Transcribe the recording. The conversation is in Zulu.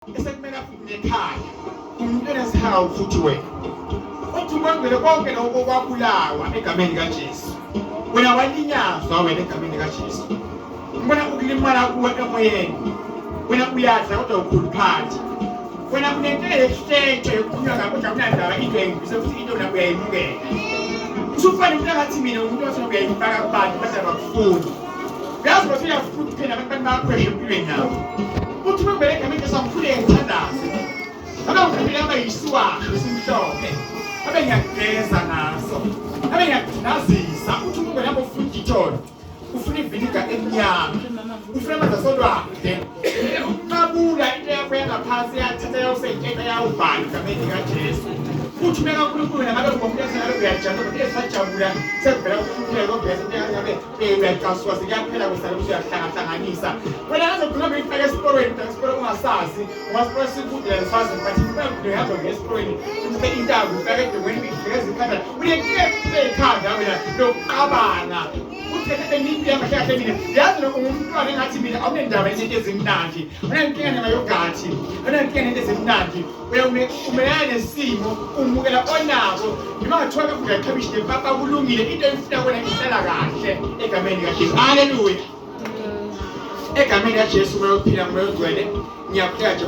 Esekumele futhi nekhaya umuntu onesihawu futhi wena uthi ubangele konke lokho kwabulawa egameni kaJesu. Wena walinyazwa wena egameni likaJesu. Ngibona ukulimala kuwe emoyeni. Wena uyadla kodwa ukhuluphathi. Wena unento ehletshe yokuqhunywa ngakho kodwa kunandaba into engibise futhi into wena uyayimukela. Usufana umuntu angathi mina umuntu wathi uyayifaka kubantu bese abakufuni. Uyazi ukuthi uyafuna kuphela abantu bayakhwesha empilweni yakho. Uthi uma ngibele egameni Jesu angikhuleke ngithandaze. Abe ngiphile abe yisiwasho esimhlophe. Abe ngiyageza ngaso. Abe ngiyagcinazisa. Uthi uma ungena ufuna itholo. Ufuna iviniga emnyama. Ufuna amanzi asolwandle. Uqabula into yakho yangaphansi yathatha yawusetshenta yawubhala egameni likaJesu. Uthi uma kaNkulunkulu wena ngabe umuntu esengabe uyajabula kodwa esajabula sekuvela ukuhlupheka obvious into ngabe uyacasuka sekuyaphela kusale ukuthi uyahlangahlanganisa. Wena ngaze ugcina uyifake esiporweni kodwa isiporo ungasazi ngoba isiporo sikude la eswazini but ifuna uyahamba uye esiporweni uthathe intambo ufake edongweni uyihlekeza ikhanda. Unenkinga ekhanda wena lokuqabanga. Uthethe benimpi yami kahle mina. Yazi lokho ngumntwana engathi mina awunendaba nezinto ezimnandi. Unenkinga namayogathi. Unenkinga nento ezimnandi. Umelana nesimo umukela onako. Noma ngathiwa kudla ikhabishi nepapa kulungile into oyifuna kona ihlala kahle egameni likaJesu. Haleluya. Egameni likaJesu umoya ophila umoya ogcwele ngiyakuhleka nje.